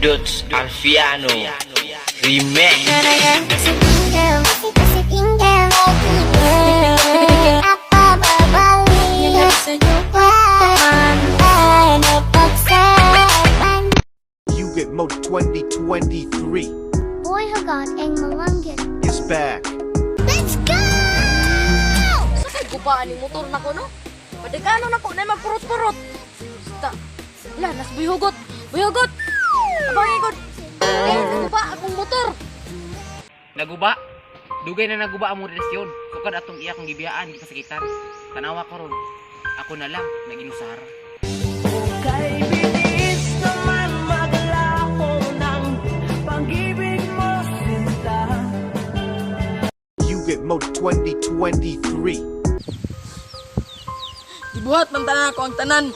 Duts Alfiano Remix. Masih tinggal apa berbalik Paksa. Yugot Mo 2023 Boy Hugot ang Malanggit. Is back. Let's go! Sakay guba ani motor nako, no? Padagano nako na magpurot-purot. Basta. Wala, nas buyhugot. Buyhugot. Abang ikot. Eh, naguba akong motor. Naguba. Dugay na naguba ang relasyon. Sukad atong iya kong gibiyaan, gipasakitan. Tanawa ko ron. Ako na lang naginusara. Kay bilis naman maglaho ng pag-ibig mo, sinta. Yugot Mo 2023. Gibuhat man tanan ako ang tanan.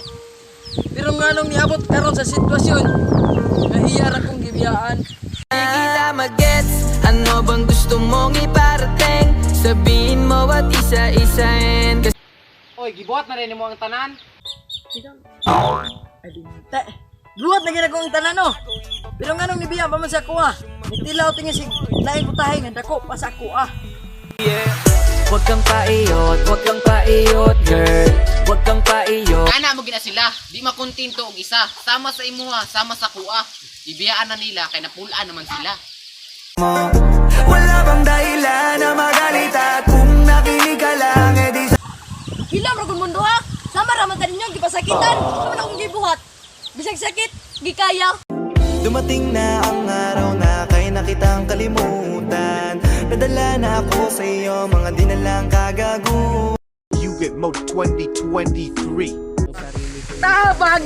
Pero nganong niabot karon sa sitwasyon nga iya ra kong gibiyaan? Di kita magets, ano bang gusto mong iparating? Sabihin mo at isa-isahin. Oy, gibuhat na rin mo ang tanan. Ay, binte. Buhat na gid ako ang tanan, no. Pero nganong nibiya pa man sa ako, ah? Nitilaw tingi si laing putahe nga dako pa sa ako, ah. Huwag kang paiyot, huwag kang paiyot, girl. Huwag kang paiyot. Ana mo gina sila, di makontento og isa. Sama sa imuha, sama sa kuha. Ibiyaan na nila kay napulaan naman sila. Wala bang dahilan na magalita? Kung nakinig ka lang, edi Hilam ra gud mundo, ha. Sama ra man taninyo gipasakitan. Sama na akong gibuhat. Bisag sakit, gikaya. Dumating na ang araw na kay na kitang kalimutan. Nadala na ako sa iyo, mga dinalang kagaguhan. Yugot Mo 2023. Tabang!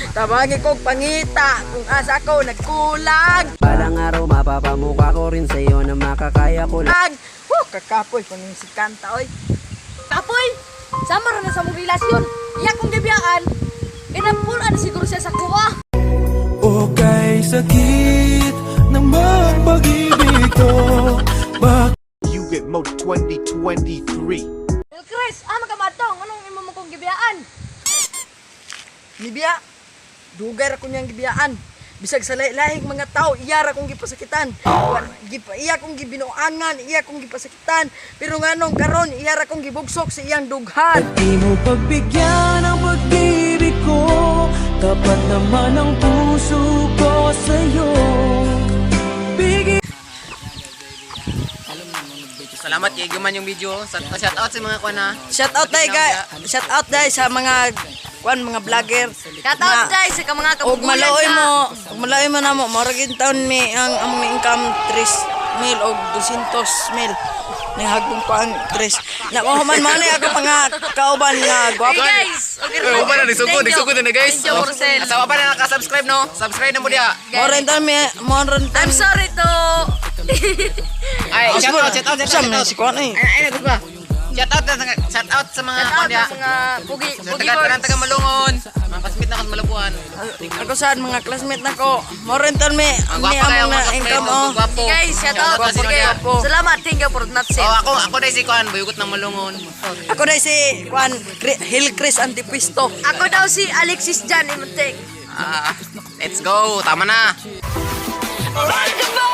Tabangi kog pangita kung asa ko nagkulang. Balang araw mapapamukha ko rin sa'yo na makakaya ko lang. Ang! Woo, kakapoy kung si kanta, oy. Kapoy, sama ra na sa mong relasyon. Iya kong gibiyaan. Kay napulaan na siguro siya sa kuha. O kay sakit ng pag-ibig ko. Bakit Yugot Mo 2023. Well, Chris, ah magkamatong, anong imo mo kong gibiyaan? Nibiya, dugay ra ko niyang gibiyaan. Bisag sa lahi-lahing mga tao, iya ra kong gipasakitan. Gipa, iya kong gibinuangan, iya kong gipasakitan. Pero nganong karon, iya ra kong gibugsok sa iyang dughan. Di mo pagbigyan ang pag-ibig ko? Tapat naman ang puso ko sa'yo. Bigay Salamat kay guman yung video. Shout out sa mga kuha na. Shout out dai guys, shout out dai sa mga kuan, mga vlogger. Shout out guys sa mga Og kabugulan maluoy sa mo, og maluoy mo namo, mao ra gyud taon mi ang among income 3 mil og 200 mil. Nihagpon ko ang 3. Na mahuman man ni ako pa nga kauban nga gwapo. Hey guys, okay. Uy, uban na, nagsugod, Thank you. nagsugod na, guys. Thank you, Marcel. Asawa pa na naka-subscribe, no? Subscribe na mo diya. Mao ra taon mi, mao ra taon. I'm sorry to Ay, shout out, shout out, shout Sam out. si kuan eh. Ay, ay, nagos ba? Shout out sa mga Shout kuha out diya. sa mga pugi, Sa pugi taga boys. taga taga Malungon. Mga classmate na ko sa Malabuan. Ako saan mga classmate nako. Mao ra taon mi Ang mi gwapo kayo among na mga classmate, income ang oh. gwapo. Guys, shout out. sa inyo Okay. diya. Salamat, thank you for not Oh, sale. ako dai si Kuan, buyugot ng Malungon. Ako dai si kuan Hill Chris Antipisto. Ako daw si Alexis Jan Imuntek. Ah, let's go. Tama na. Alright.